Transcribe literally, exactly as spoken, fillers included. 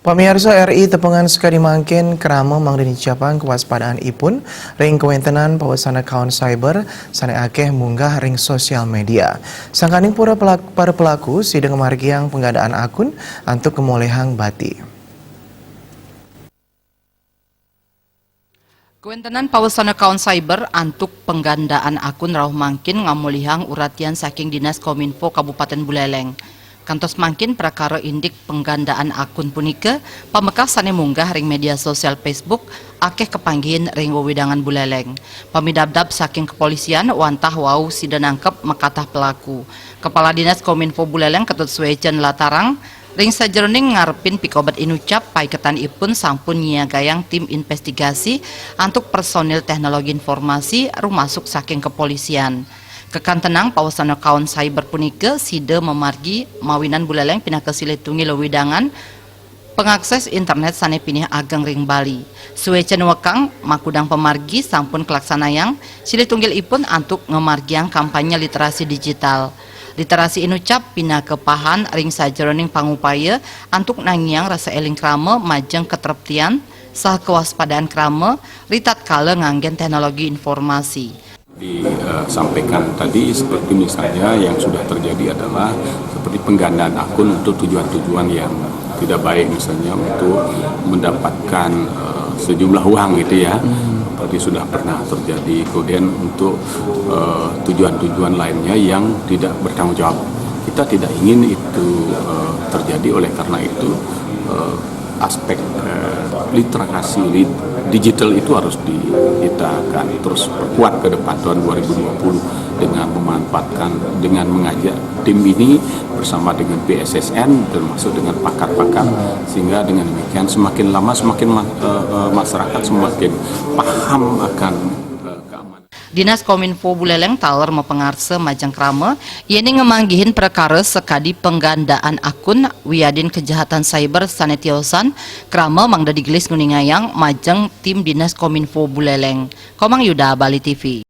Pamiarsa R I tepengan sekadi mangkin, krama mangda nicapang kewaspadaan ipun ring kawentenan pawasana kaon cyber sane akeh munggah ring sosial media. Sangkaning pura pelak-, para pelaku sida ngamargiang penggandaan akun antuk ngamolihang bati. Kawentenan pawasana kaon cyber antuk penggandaan akun rauh mangkin ngamolihang uratian saking Dinas Kominfo Kabupaten Buleleng. Kantos mangkin, prakara indik penggandaan akun punika pamekas sane munggah ring media sosial Facebook akeh kapanggihin ring wewidangan Buleleng. Pamidabdab saking kepolisian wantah wau sida nangkep makatah pelaku. Kepala Dinas Kominfo Buleleng Ketut Sueca nlatarang, ring sajeroning ngarepin pikobet inucap, paiketan ipun sampun nyiagayang tim investigasi antuk personil teknologi informasi rumasuk saking kepolisian. Kakantenang pawasana kaon cyber punika sida mamargi mawinan Buleleng pinaka silih tunggil wewidangan pangakses internet sane pinih ageng ring Bali. Sueca nuekang, makudang pamargi sampun kalaksanayang silih tunggil ipun antuk ngamargiang kampanye literasi digital. Literasi inucap pinaka pahan ring sajeroning pangupaya antuk nangiang rasa eling krama majeng katreptian saha kawaspadaan krama ritatkala nganggen teknologi informasi. Disampaikan tadi, seperti misalnya yang sudah terjadi adalah seperti penggandaan akun untuk tujuan-tujuan yang tidak baik, misalnya untuk mendapatkan eh, sejumlah uang gitu ya, seperti sudah pernah terjadi. Kemudian untuk eh, tujuan-tujuan lainnya yang tidak bertanggung jawab, kita tidak ingin itu eh, terjadi. Oleh karena itu eh, aspek eh, literasi lit- digital itu harus di, kita akan terus perkuat ke depan tahun dua ribu dua puluh dengan memanfaatkan, dengan mengajak tim ini bersama dengan B S S N, termasuk dengan pakar-pakar, sehingga dengan demikian semakin lama semakin ma- eh, eh, masyarakat semakin paham akan eh, keamanan. Dinas Kominfo Buleleng taler mapangarsa majeng krama yening ngamanggihin prekara sakadi penggandaan akun wiadin kejahatan cyber sane tiosan, krama mangda digelis nguningayang majeng tim Dinas Kominfo Buleleng. Komang Yuda, Bali T V.